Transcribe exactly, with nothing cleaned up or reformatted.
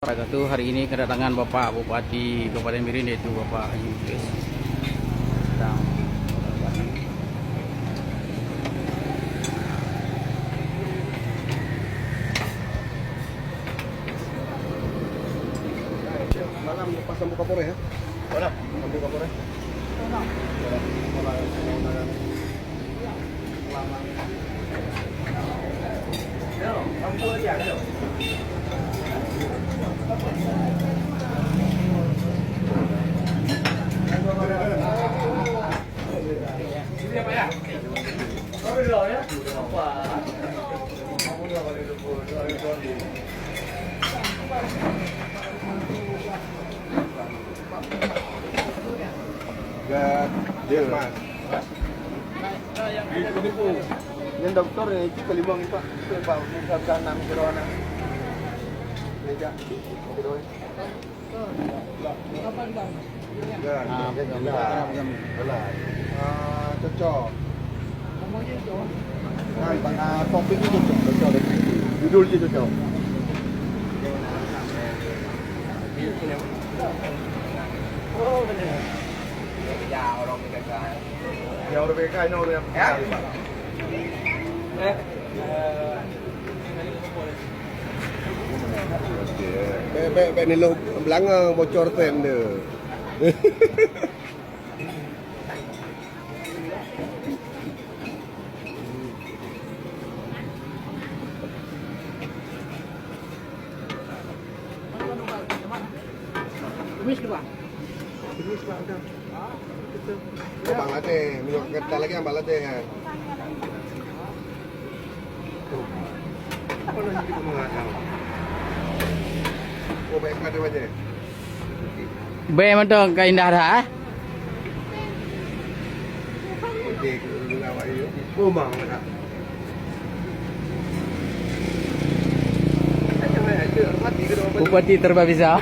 Satu, hari ini kedatangan Bapak Bupati Kabupaten Bireuen, yaitu Bapak Haji Muklis. Sedang malam lepas sambung Kapolres, ya? Mana? Sambung Kapolres. Nyan doktor ni, itu kelimong ni, Pak. Itu, Pak, bukan, bukan enam kilo anak. Meja. Kilo ni. Ya. Ah, betul. Betul. Ah, cocok. Kan, ah, topik ni cocok, cocok. Judul je cocok. Ya, orang P K K, ini orang yang Bèk, bèk, bèk nilôh beulangöng bocor tren tu. Abang latih, meunyoe ketat lagi abang latih kan. Bèe mantong ka indah that, eh? Bupati terbabisa.